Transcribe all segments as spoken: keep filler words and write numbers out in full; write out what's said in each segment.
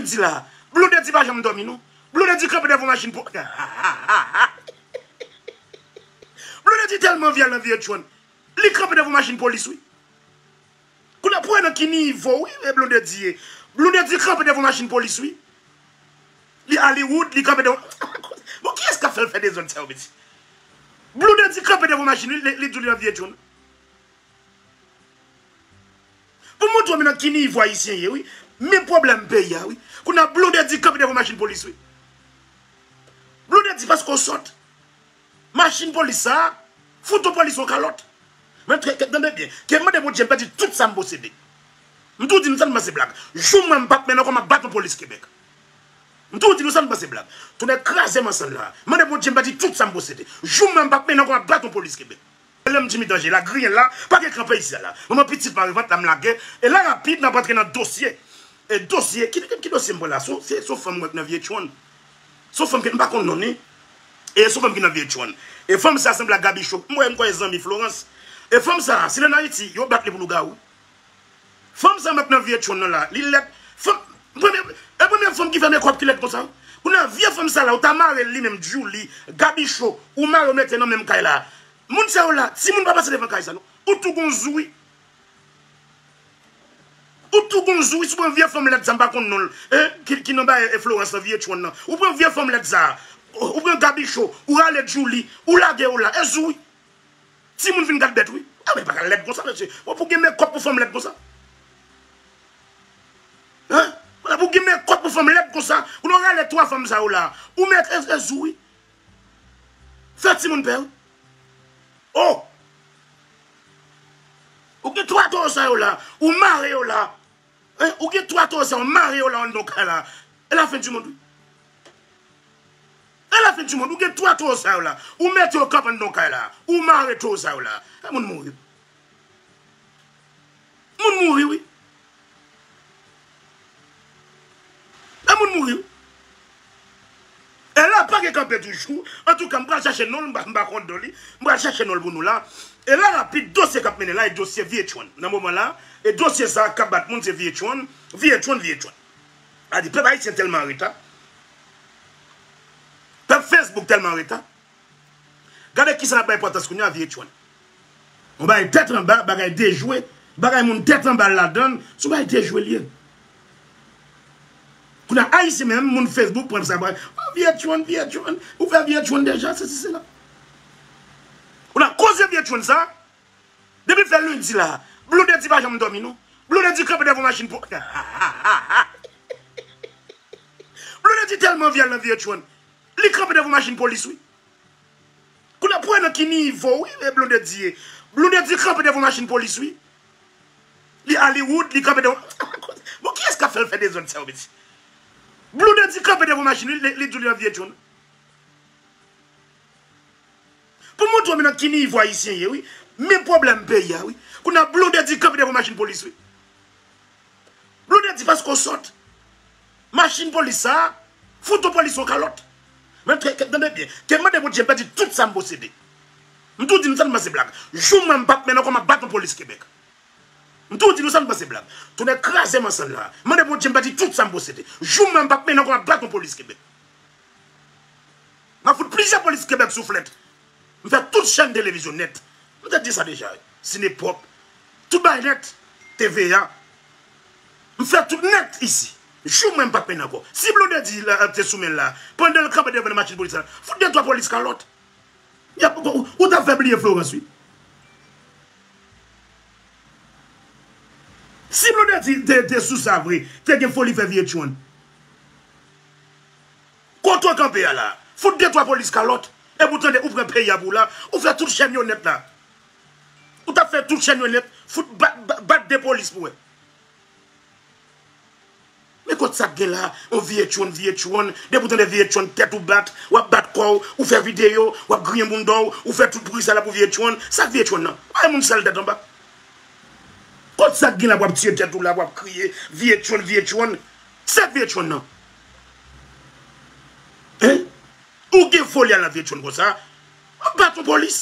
Di la, Blondedy pa janm dòmi non. Blondedy kanpe devan machin po. Blondedy tèlman anvi al nan Viyetchwan. Li kanpe devan machin polis wi. Kounye a pou wè nan ki nivo wi e Blondedy ye. Blondedy kanpe devan machin polis wi. Li Hollywood, li kanpe devan. Bon, kiyès k ap fè l fè dezòd sa yo, mesye? Blondedy kanpe devan machin wi, li, li di w li nan Viyetchwan. Pou montre w nan ki nivo ayisyen ye wi. Men pwoblèm peyi a wi. Kounye a Blondedy kanpe devan machin polis wi. Blondedy paske w sòt. Machin polis sa a, fout yon polis yon kalòt. Men tande byen, ke mande Bondye m pèdi tout sa m posede. M tou di nou sa m panse blag. Jou mwen m p ap mennen kò m ap bat yon polis Kebèk. M tou di nou sa m panse blag. Tonnè kraze m ansanm la. Mande Bondye m pèdi tout sa m posede. Jou mwen m p ap mennen kò m ap bat yon polis Kebèk. Lè m di mi danje la, griyen la, pa gen kanpe isi a la. Manman pitit mare vant la m lage. E la rapid n ap antre nan dosye. E dosye, ki, ki, ki dosye m pran la? Se, se, se yon fanm mwen k nan Viyetchwan. Se yon fanm ke m pa konn non ni. E se yon fanm ki nan Viyetchwan. E fanm sa sanble ak Gabicho. M wè m kwè e zanmi Florence. E fanm sa, si l ann Ayiti, yo bat li pou lougawou. Fanm sa mwen k nan Viyetchwan nan la, li lèd. Fanm, premye, e premye fanm ki fè mekòp ki lèd konsa. Kounye a vye fanm sa la, ou ta mare l li menm, Julie, Gabicho, ou mare w mete nan menm kay la. Moun sa yo la, timoun pa pase devan kay sa non. Ou tou gon zou wi. Ou tou gon zou wi, si w pran vye fanm lèd sa m pa konn non l, en, ki, ki nan bay e Florence nan Viyetchwan nan. Ou pran vye fanm lèd sa, ou pran Gabicho, ou rale Julie, ou lage yo la, e zou wi. Timoun vin gad bèt wi. A men pa ka lèd konsa mesye. Bon pou gen mekòp pou fanm lèd konsa. Hein? Pou gen mekòp pou fanm lèd konsa. Pou nou rale twa fanm sa yo la. Ou mèt e, e zou wi. Fè timoun pè wi. Oh! Ou gen twa towo sa yo la, ou mare yo la. Hein? Ou gen twa towo sa yo, mare yo la anndan kay la. E la fen di mond wi. E la fen di mond, ou gen twa towo sa yo la. Ou mete yo kanpe anndan kay la. Ou mare towo sa yo la. E moun mouri. Moun mouri wi. E moun mouri wi. E la pa gen kanpe toujou. Antouka m pral chache non l, m pa, m pa konn do li. M pral chache non l pou nou la. E la rapid dosye k ap mennen la e dosye Viyetchwan. Nan moman la, e dosye sa k ap bat moun se Viyetchwan, Viyetchwan, Viyetchwan. A di pèp ayisyen tèlman an reta. Pèp Facebook tèlman an reta. Gade kisa n ap bay enpòtans kounye a, Viyetchwan. Yon bagay tèt anba, bagay dejwe, bagay moun tèt anba ladan l, se yon bagay dejwe l ye. Kounye a, Ayisyen menm, moun Facebook pran sa, bagay, oh, Viyetchwan, Viyetchwan, ou fè Viyetchwan deja, sesi, sela. Kounye a, koze Viyetchwan sa, depi l fè lendi la, Blondedy pa janm dòmi non. Blondedy kanpe devan machin po. Blondedy tèlman anvi al nan Viyetchwan, li kanpe devan machin polis wi. Kounye a pou wè nan ki nivo wi e Blondedy ye. Blondedy kanpe devan machin polis wi. Li Hollywood, li kanpe devan. Bon, kiyès k ap fè l fè dezòd sa yo, mesye? Blondedy kanpe devan machin wi, li, li di w li nan Viyetchwan. Pou montre w nan ki nivo ayisyen ye wi. Men pwoblèm peyi a wi. Kounye a Blondedy kanpe devan machin polis wi. Blondedy paske w sòt. Machin polis sa a, fout yon polis yon kalòt. Men tande byen, ke mande Bondye m pèdi tout sa m posede. M tou di nou sa m panse blag. Jou mwen m p ap mennen kò m ap bat yon polis Kebèk. M tou di nou sa m panse blag. Tonnè kraze m ansanm la. Mande Bondye m pèdi tout sa m posede. Jou mwen m p ap mennen kò m ap bat yon polis Kebèk. M ap fout plizyè polis Kebèk souflèt. M fè tout chèn televizyon nèt. M te di sa deja. Sinepwòp. Tout bagay nèt. T V A. M fè tout nèt isi. Jou mwen m p ap mennen ankò. Si Blondedy la, te sou men l la, pandan l kanpe devan machin polis la, fout de twa polis kalòt. Y ap, ou, ou t ap fè bliye Florence wi. Si Blondedy te, te sou sa vre, te gen foli fè Viyetchwan. Kote w kanpe a la? Fout de twa polis kalòt. Epi w tande ou pran peyi a pou w la. Ou fè tout chèn yo nèt la. Ou t ap fè tout chèn yo nèt. Fout bat, bat, bat de polis pou wè. Men kot sa k gen la? On Viyetchwan, Viyetchwan. Depi w tande Viyetchwan, tèt ou bat. W ap bat kò w. Ou fè videyo. W ap griyen bounda w. Ou fè tout bri sa la pou Viyetchwan. Sa k Viyetchwan nan? Ay moun sal tèt anba. Kot sa k gen la w ap tiye tèt ou la, w ap kriye, Viyetchwan, Viyetchwan? Sa k Viyetchwan nan? Hein? Ou gen foli al nan Viyetchwan konsa? W ap bat yon polis.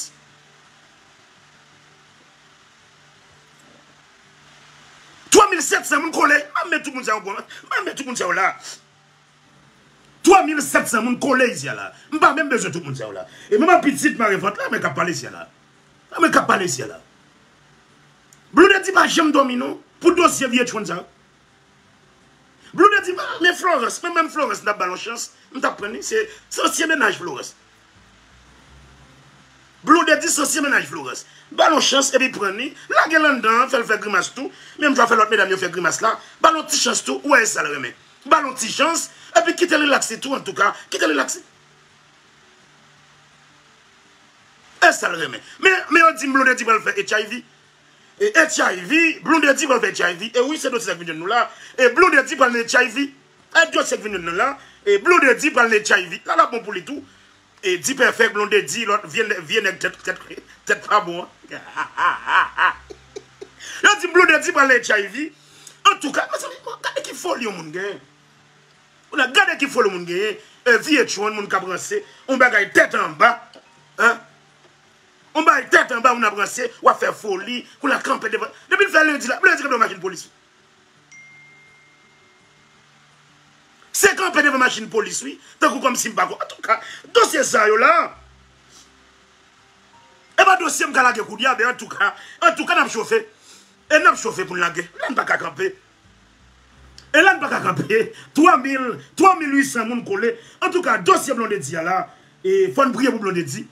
Twa mil sèt san moun kole. M ap met tout moun sa yo bon. M ap met tout moun sa yo la. Twa mil sèt san moun kole isi a la. M pa menm bezwen tout moun sa yo la. E manman pitit mare vant la, men k ap pale isi a la. Men k ap pale isi a la. Blondedy pa janm dòmi non. Pou dosye vye tchonn sa yo. Blondedy pa, men Florence, men menm Florence, n ap ba l yon chans. M t ap pran li, se, se ansyen mennaj Florence. Blondedy se ansyen mennaj Florence. Ba l yon chans epi pran li, lage l anndan an, fè l fè grimas tou. Menm jan fè lòt medam yo fè grimas la, ba l yon ti chans tou, ou wè e sa l renmen. Ba l yon ti chans, epi kite l rilakse tou, antouka, kite l rilakse. E sa l renmen. Men, men yo di m Blondedy pral fè H I V. E H I V, Blondedy pral fè H I V. E wi, se dosye sa k vin jwenn nou la. E Blondedy pral nan H I V. E dosye k vin jwenn nou la. E Blondedy pral nan H I V. La, l ap bon pou li tou. E D-Perfect, Blondedy, lòt vye, vye nèg tèt, tèt, tèt pa bon an. Yo di Blondedy pral nan H I V. Antouka, mezanmi, gade ki foli yon moun genyen. Ou la gade ki foli moun genyen. E, vye tchonn, moun k ap ranse. Yon bagay tèt anba. Hein? Yon bagay tèt anba, moun ap ranse, w ap fè foli, kou l ap kanpe devan. Depi l fè lendi la, lendi kanpe yon machin polis. Se kanpe devan machin polis, wi. Tankou kòmsi m pa ko-, antouka, dosye sa yo la. E pa dosye m ka lage kounye a, men antouka, antouka, n ap chofe. E n ap chofe pou n lage. La n pa ka kanpe. E la n pa ka kanpe. Twa mil, twa mil uit san moun kole. Antouka, dosye Blondedy a la, e fò n priye pou Blondedy.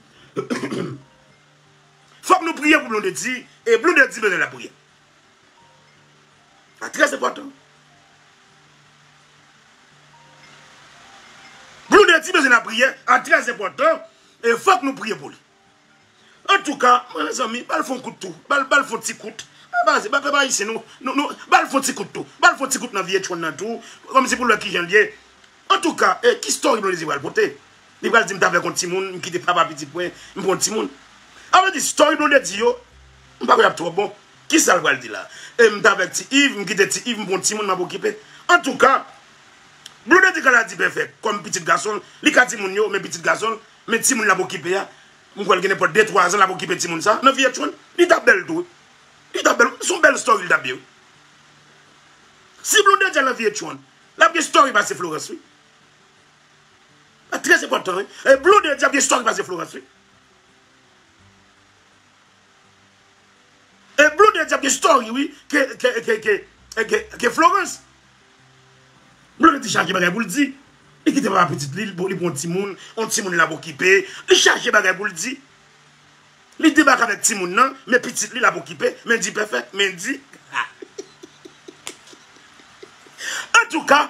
Fòk nou priye pou Blondedy. E Blondedy bezwen lapriyè. A trè enpòtan. Blondedy bezwen lapriyè. A trè enpòtan. E fòk nou priye pou li. Antouka, mezanmi, ba l fè yon kout tou. Ba l, ba l fè yon ti kout. Ba, ba, ba, ba, ba, isi, nou, nou, nou, ba l fè yon ti kout tou. Ba l fè yon ti kout nan vye tchonn nan tou. Kòmsi pou l wè kijan l ye. Antouka, e, ki story Blondedy pral pote? Li pral di m t avèk yon timoun, m kite papa pitit mwen, m pran yon timoun. A vle di, story Blondedy yo, m pa kwè y ap twò bon. Kisa l pral di la? E m t avèk Ti Iv, m kite Ti Iv, m pran yon timoun, m ap okipe. Antouka, Blondedy ka la di Perfect, kòm pitit gason l, li ka di moun yo, men pitit gason l, men timoun l ap okipe a, m kwè l gen nenpòt de twa zan l ap okipe timoun sa, nan vye tchonn, li t ap bèl tou. Li t ap bèl, se yon bèl story li t ap ye, wi. Si Blondedy al nan vye tchonn, l ap gen story pase Florence, wi. Sa trè enpòtan, wi. E Blondedy ap gen story pase Florence, wi. E Blondedy ap gen story, wi, ke, ke, ke, ke, ke, ke Florence. Blondedy chaje bagay pou l di. Li kite papa pitit li, li, li pran yon timoun, yon timoun l ap okipe. Li chaje bagay pou l di. Li debake avèk timoun nan, men pitit li l ap okipe, men D-Perfect, men di. Antouka,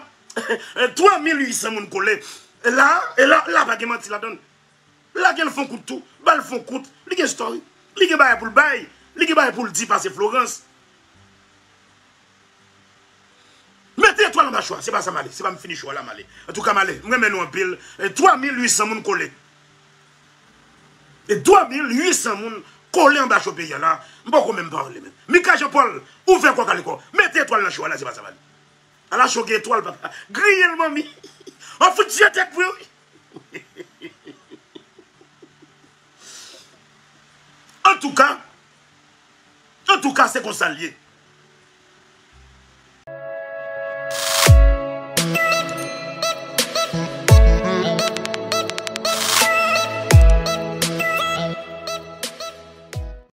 twa mil uit san moun kole. E la, e la, la pa gen manti ladan l. Lage l fè yon kout tou, ba l fè yon kout. Li gen story. Li gen bagay pou l bay. Li gen bagay pou l di pase Florence. Mete etwal anba cho a, se pa sa m ale. Se pa m fini cho a la m ale. Antouka, m ale. M renmen nou anpil. E twa mil uit san moun kole. E twa mil uit san moun kole anba cho peyi a la. M poko menm pale menm. Mika Jean Paul, ouvè kò, kale kò. Mete etwal nan cho a la, se pa sa m ale. Ala cho gen etwal, papa. Griye l, manmi. An fout tiye tèt mwen, wi. Antouka, antouka, se konsa l ye.